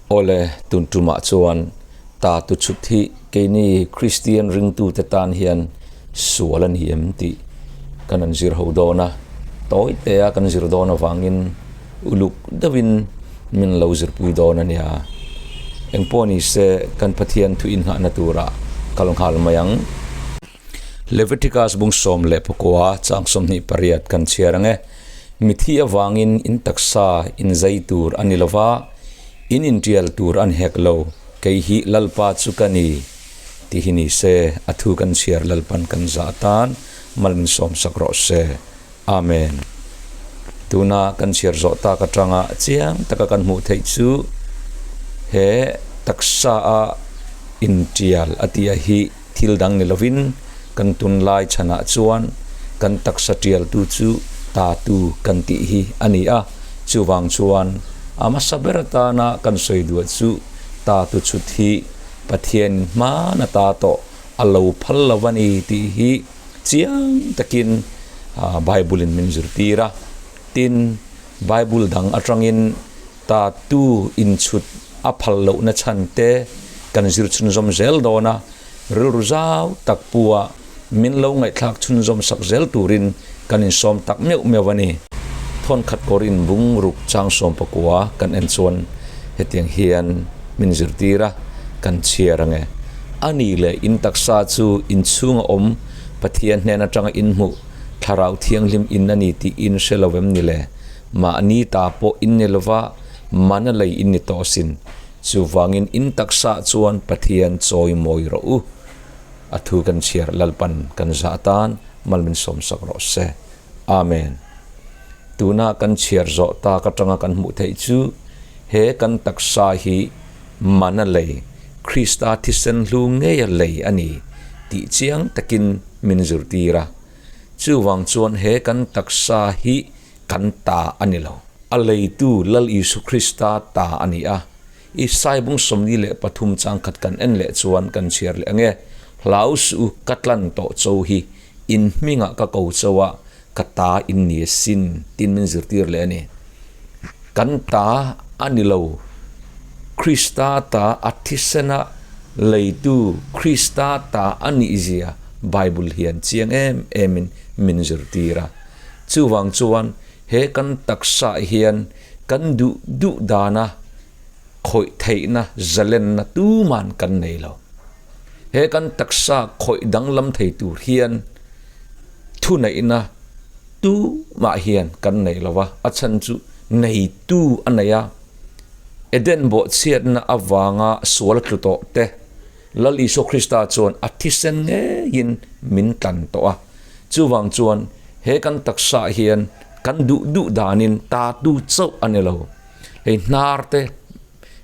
Awle, tun tumah chuan ta tu chhut hi keini Kristian ringtute tan hian sual a ni em tih kan an zir ho dawn a, tawi tea kan zir dawn avangin uluk deuhin min lo zirpui dawn a nia. Engpawh ni se kan Pathian thu inngahna turah kal nghal mai ang. Leviticus bung 14 chang 28 kan chhiar ang e. Mithi avangin in taksa in zai tur a ni lo va, in intial tur a ni hek lo, kei hi Lalpa chu ka ni, tih hi ni se, a thu kan chhiar Lalpan kan zah atan mal min sawmsak rawh se. Amen. Tuna kan chhiar zawh tak atanga chiang taka kan hmuh theih chu he taksa a intial a tia hi thil dang ni lovin kan tunlai chhanah chuan kan taksa tialtu chu tatu kan tih hi a ni a. Chuvang chuan a hmasa ber atana kan sawi duah chu tatu chhut hi Pathianin hman ata tawh a lo phal lo a ni tih hi Chiang takin Bible in min zirtir a, tin Bible dang atangin ta tu inchhut a phal lohna chhan te kan zir chhunzawm zel dawn a, rilru zau tak pua min lo ngaihthlak chhunzawm sak zel turin kan insawm tak meuh meuh a ni. Thawnkhat kawrin bung ruk chang 19 kan en chuan hetiang hian min zirtir a, kan chhiar ang e. A ni leh in taksa chu inchhunga awm Pathian hnen atanga inhmuh Thlarau Thianghlim in a ni tih in hre lo em ni le? Mahni ta pawh in ni lova, mana lei in ni tawh asin. Chuvangin in taksa chuan Pathian chawi mawi rawh u. A thu kan chhiar Lalpan kan zah atan mal min sawmsak rawh se. Amen. Tuna kan chhiar zawh tak atanga kan hmuh theih chu he kan taksa hi mana lei, Krista thisen hlu ngeia lei a ni tih chiang takin min zirtir a. Chuvang chuan he kan taksa hi kan ta a ni lo. A leitu Lal Isu Krista ta a ni a. Isai bung 43 chang khat kan en leh chuan kan chhiar leh ang e, Hlau suh u, ka tlan tawh cho hi In hmingah ka ko chauh a, ka ta in ni asin tiin min zirtir leh a ni. Kan ta a ni lo, Krista ta a thisena leitu Krista ta a nih zia Bible hian chiang em emin min zirtir a. Chuvang chuan he kan taksa hian kan duh duh dana khawih theihna zalenna tuman kan nei lo. He kan taksa khawih danglam thei tur hian thuneihna tumah hian kan nei lo va, a chhan chu neitu a nei a. Eden bawhchhiatna avanga sual tlu tawh te Lal Isua Krista chuan a thisen ngeiin min tlan tawh a. Chuvang chuan he kan taksa hian kan duh duh danin tatu chauh a ni lo. Hei hnar te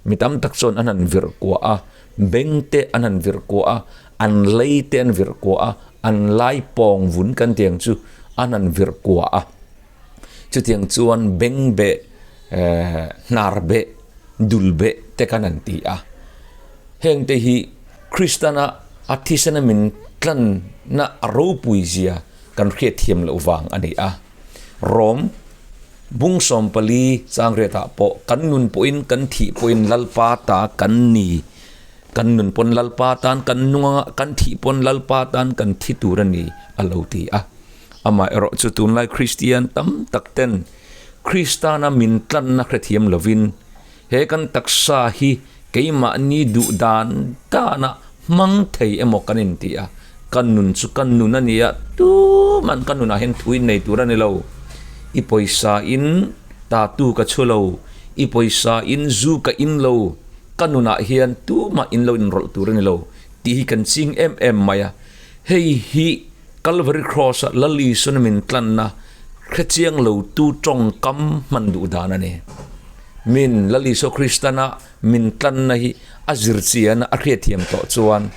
mi tam tak chuan an han virh kuah a. Beng te an han virh kuah a, an lei te an virh kuah a, an lai pawng vun kan tih ang chu an han virh kuah a. Chutiang chuan beng beh, hnar beh, dul beh te kan han ti a. Heng te hi Kristana a thisena min tlanna a ropui zia kan hriatthiam loh vang a ni a. Rom. Bung 40 changriatah pawh kan nun pawhin kan thih pawhin Lalpa ta kan ni. Kan nun pawn Lalpa tan kan nung anga kan thih pawn Lalpa tan kan thi tur a ni a lo ti a. Amah erawh chu tunlai Kristian tam tak ten Kristana min tlanna hrethiam lovin he kan taksa hi keimahni duh dan dana hmang thei emaw kan inti a, kan nun chu kan nun a ni a, tuman kan nunah hian thu in nei tur a ni lo. I pawisa in tatu ka chhu lo, i pawisa in zu ka in lo, ka nunah hian tumah in lo inrawlh tur a ni lo tih hi kan ching em em mai a. Hei hi Calvary Cross-a Lal Isua min tlanna hrechiang lo tu tawngkam hman duh dan a ni. Min Lal Isua Kristana min tlanna hi a zirchiana a hriatthiam tawh chuan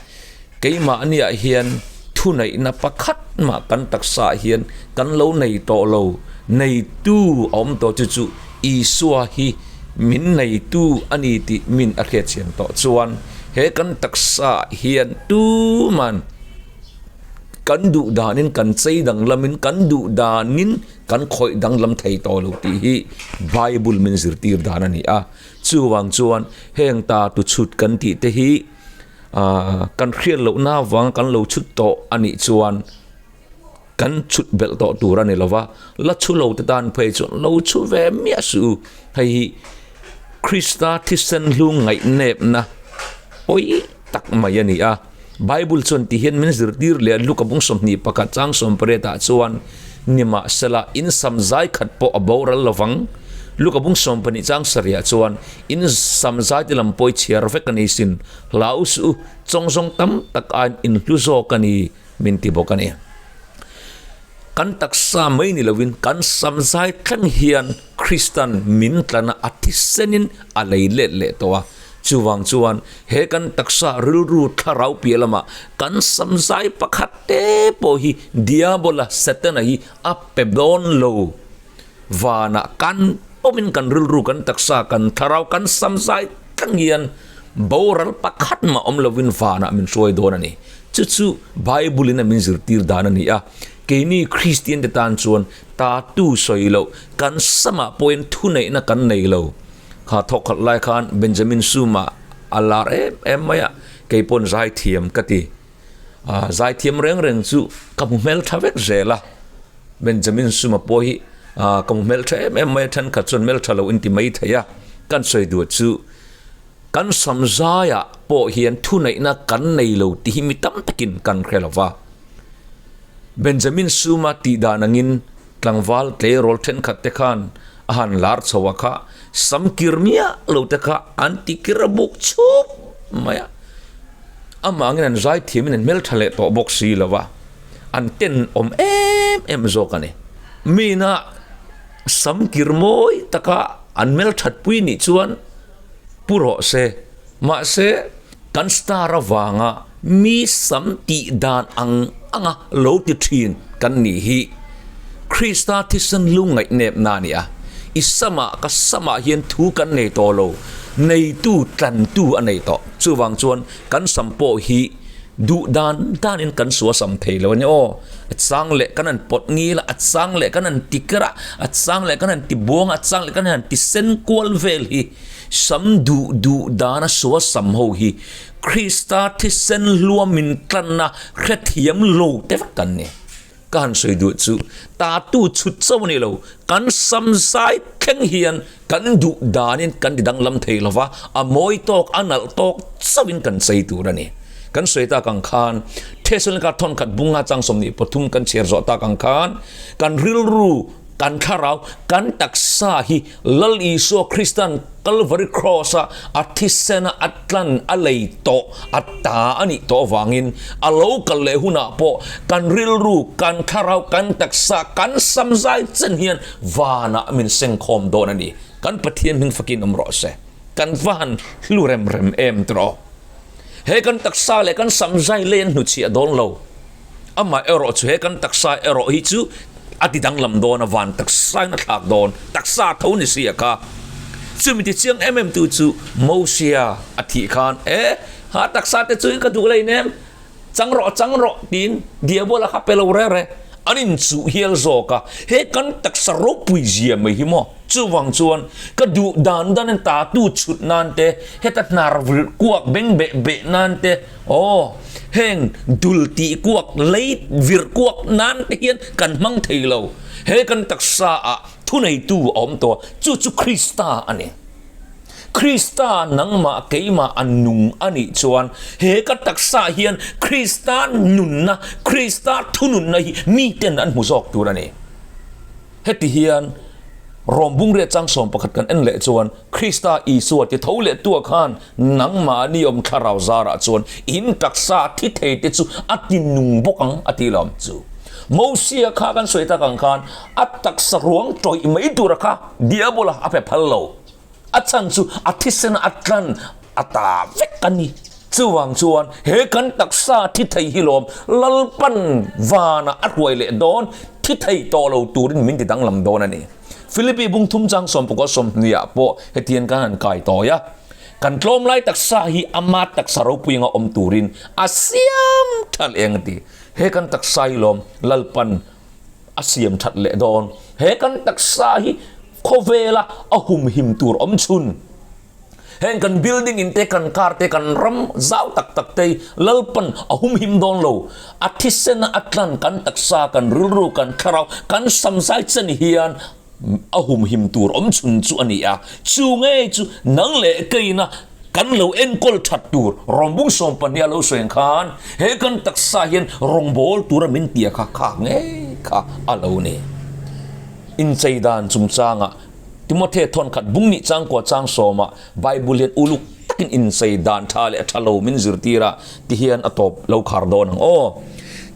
keimahniah hian thuneihna pakhat mah kan taksaah hian kan lo nei tawh lo, neitu a awm tawh chu chu Isua hi min neitu a ni tih min a hriatchian tawh chuan he kan taksaah hian tuman kan duh danin kan chei danglamin kan duh danin kan khawih danglam thei tawh lo tih hi Bible min zirtir dan a ni a. Chuvang chuan heng ta tu chhut kan tih te hi kan hriat lohna avanga kan lo chhut tawh a nih chuan kan chhut belh tawh tur a ni lo va, la chhu lo te tan phei chuan lo chhu ve miah suh u. Hei hi Krista thisen hlu ngaihnepna pawi tak mai a ni a. Bible chuan ti hian min zirtir leh a, Luka bung 21 chang 18 ah chuan, Nimahsela, in sam zai khat pawh a boral lo vang. Luka bung 12 chang sarih ah chuan, In sam zai te lam pawi chhiar vek a ni sin, hlau suh u, chawng zawng tam tak aiin in hlu zawk a ni, min ti bawk a ni. Kan taksa mai ni lovin kan sam zai thleng hian Kristan min tlana a thisenin a lei let leh tawh a. Chuvang chuan he kan taksa rilru thlarau piah lamah kan sam zai pakhat te pawh hi Diabola, Setana hi a pe dawn lo. Vanah kan pawmin kan rilru, kan taksa, kan thlarau, kan sam zai thleng hian boral pakhat mah awm lovin vanah min hruai dawn a ni. Chu chu Bible in a min zirtir dan a ni a. Keini Kristian te tan chuan tatu sawi loh kan samah pawhin thuneihna kan nei lo. Kha thawk khat lai khan Benjamin Suma a lar em em mai a, kei pawn zaithiam ka ti. Aa zaithiam reng reng chu ka hmu hmel tha vek zel a, Benjamin Suma pawh hi aa ka hmu hmel tha em em mai a, thenkhat chuan hmel tha lo in ti mai thei a, kan sawi duh chu kan sam zaiah pawh hian thuneihna kan nei lo tih hi mi tam takin kan hre lo va. Benjamin Suma tih dan angin Tlangval tleirawl thenkhat te khan a han lar chho a kha, sam kir miah lo te kha an ti kir a buk chhup mai a. Amah angin an zai thiamin an hmeltha leh tawh bawk si lo va, an tenawm em em zawk a ni. Mina sam kir mawi taka an hmelthat pui nih chuan pu rawh se, mahse kan star avanga Mi sam tih dan ang anga lo ti thin kan nih hi Krista thisen lu ngaihnepna a ni a. I samah ka samah hian thu kan nei tawh lo, neitu tlantu a nei tawh. Chuvang chuan kan sam pawh hi duh dan danin kan sua sam thei lo a ni aw. A chang leh kan han pawt ngil a, a chang leh kan han ti ker a, a chang leh kan han ti buang a, a chang leh kan han ti sen kual vel hi sam duh duh dana sua sam ho hi Krista thisen hlua min tlanna hrethiam lo te vek kan ni. Ka han sawi duh chu tatu chhut chauh a ni lo, kan sam zai thleng hian kan duh danin kan ti danglam thei lo va, a mawi tawk, a nalh tawk chauhin kan chei tur a ni. Kan sawi tak ang khan Thesalonika thawnkhat bunga chang 23 kan chhiar zawh tak ang khan kan rilru Kan thlarau, kan taksa hi Lal Isua Kristan Kalvari Kraws-a a thisena a tlan a lei tawh, a ta a nih tawh avangin a lo kal leh hunah pawh kan rilru, kan thlarau, kan taksa, kan samzai chen hian vanah min sengkhawm dawn a ni. Kan Pathian hming fakin awm rawh se. Kan va han hlu rem rem em tawh. He kan taksa leh kan samzai lei an hnuchhiah dawn lo. Amah erawh chu he kan taksa erawh hi chu a ti danglam dawn a, van taksain a thlak dawn, taksa tho ni si a kha. Chumi ti chiang em em tu chu Mosia a thih khan, E, ha taksa te chu ka duh lei nem, chang rawh, chang rawh tiin Diabola kha pe lo re re, an inchuh hial zawk a, he kan taksa ropui zia mai hi maw? Chuvang chuan ka duh dan dan in tatu chhut nan te, heta hnar vir kuak beng beh beh nan te, Aw, heng dul tih kuak, lei vir kuak nan te hian kan hmang thei lo. He kan taksa ah thuneitu a awm tawh a, chu chu Krista a ni. Krista nangmah keimah a nung a nih chuan he ka taksa hian Krista nunna, Krista thununna hi miten an hmu zawk tur a ni. Heti hian Rom bungriat chang 11 kan en leh chuan Krista Isua ti tho leh tua khan nangmahni awm thlarau zarah chuan in taksa thi thei te chu a ti nung bawk ang a ti lawm chu. Mosia kha kan sawi tak ang khan a taksa ruang tawih mai tura kha Diabola a pe phal lo. A chhan chu a thisen a tlan a ta vek a ni. Chuvang chuan he kan taksa thi thei hi lawm Lalpan vanah a hruai leh dawn thi thei tawh lo turin min ti danglam dawn a ni. Philippi bung thum chang sawmpakua sawmhnih ah pawh hetiang kan han kai tawi a, kan tlawm lai taksa hi ama taksa ropui anga awm turin a siam that eng a ti. He kan taksa hi lawm Lalpan a siam that leh dawn. He kan taksa hi khawvela a humhim tur awm chhun. Heng kan building in te, kan car te, kan ram zau tak tak te hi Lalpan a humhim dawn lo. A thisena a tlan kan taksa, kan rilru, kan thlarau, kan samzai chen hian a humhim tur awm chhun chu a ni a. Chu ngei chu nang leh keina kan lo enkawl that tur rawngbung 12 a lo sawi ang khan he kan taksa hian rawngbâwl tura min tia kha kha ngei kha a lo ni. Inchei dan chungchangah Timothea thawnkhat bung nih changkua chang sawmah Bible hian uluk takin inchei dan tha leh tha lo min zirtir a ti hian a tawp lo khar dawn ang aw.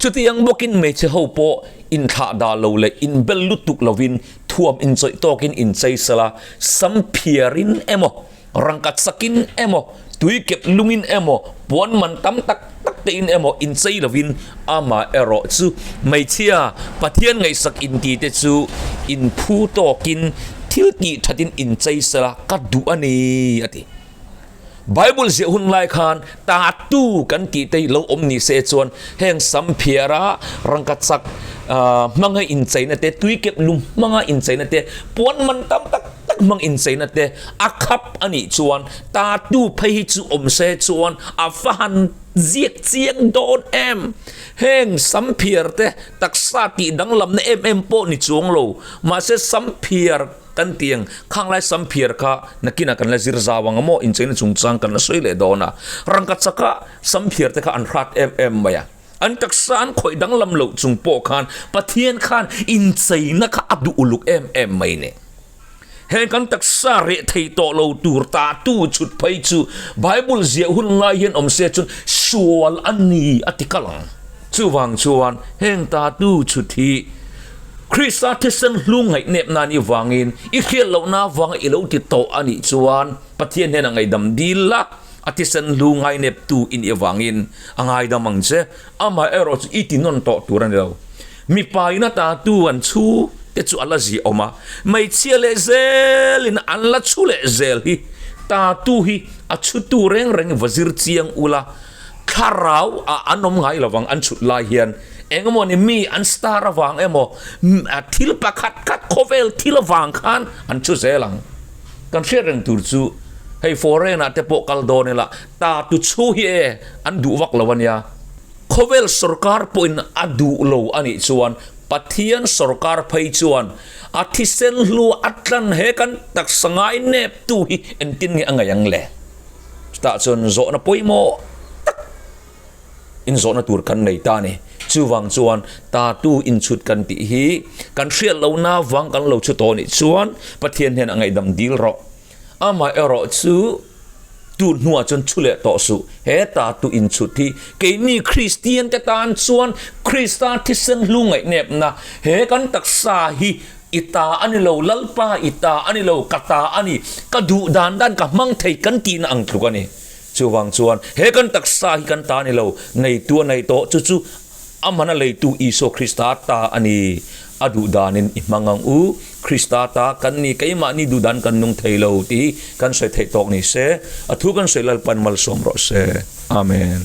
Chutiang bawkin hmeichhe ho pawh inthlah dah lo leh inbel lutuk lovin thuam inchawih tawkin inchei sela, sam phiarin emaw, Rangkat sakin emaw, tui kep lungin emaw, puan man tam tak tak tein emaw inchei lovin amah erawh chu hmeichhia Pathian ngaihsak inti te chu inphu tawkin thil tih thatin inchei sela ka duh a ni, a ti. Bible ziah hun lai khan tatu kan tih te hi lo awm ni se chuan heng sam phiara rangkat sak hmanga incheina te, tui kep lung hmanga incheina te, puan man tam tak tak hmang incheina te a khap a nih chuan tatu phei hi chu awm se chuan a va han ziak chiang dawn em. Heng samphiar te taksa tih danglamna em em pawh ni chuang lo mahse samphiar kan tih ang khanglai samphiar kha nakinah kan la zir zau ang maw incheina chungchang kan la sawi leh dawn a rangka chaka samphiar te kha an hrat em em mai a. An taksa an khawih danglam loh chung pawh khan Pathian khan incheina kha a duh uluk em em mai ni. Heng kan taksa reh thei tawh lo tur tatu chhut phei chu Bible ziah hun lai hian awm se chuan sual a ni a ti kal ang. Chuvang chuan heng tatu chhut hi Krista thisen hlu ngaihnep nan i vangin i hriat lohna avanga i lo ti tawh a nih chuan Pathian hnenah ngaihdam dil la, A thisen hlu ngaineptu i nih avangin a ngaidam ang che, amaherawh chu i ti nawn tawh tur a ni lo. Mipa in a tatu an chhu te chu a la zia awm a, hmeichhia leh zelin an la chhu leh zel hi tatu hi a chhutu reng reng va zir chiang ula, thlarau ah an awm ngai lovang an chhut lai hian engemaw ni mi an star avang emaw thil pakhat khat khawvel thil avang khan an chhu zel ang. Kan hriat reng tur chu hei foreign ah te pawh kal dawn ila ta tu chhu hi e an duh vak lo ania. Khawvel sorkar pawhin a duh lo a nih chuan Pathian sorkar phei chuan a thisen hlu a tlan he kan taksa ngai nep tu hi engtin nge a ngaih ang le? Chutah chuan zawhna pawimawh tak inzawhna tur kan nei ta a ni. Chuvang chuan tatu inchhut kan tih hi kan hriat lohna vang kan lo chhu tawh nih chuan Pathian hian a ngaihdam dil rawh. Amaherawh chu tun hnuah chuan chhu leh tawh suh. He tatu inchhut hi keini Kristian te tan chuan Krista thisen hlu ngaihnepna he kan taksa hi i ta a ni lo, Lalpa i ta a ni lo, ka ta a ni, ka duh dan dan ka hmang thei kan tihna ang tluk a ni. Chuvang chuan he kan taksa hi kan ta ni lo, neitu a nei tawh, chu chu a man a leitu Isua Krista ta a ni. A duhdanin i hmang ang u, Krista ta kan ni, keimahni duhdan kan nung thei lo tih hi kan sawi theih tawk ni se, a thu kan sawi Lalpan malsawm rawh se. Amen.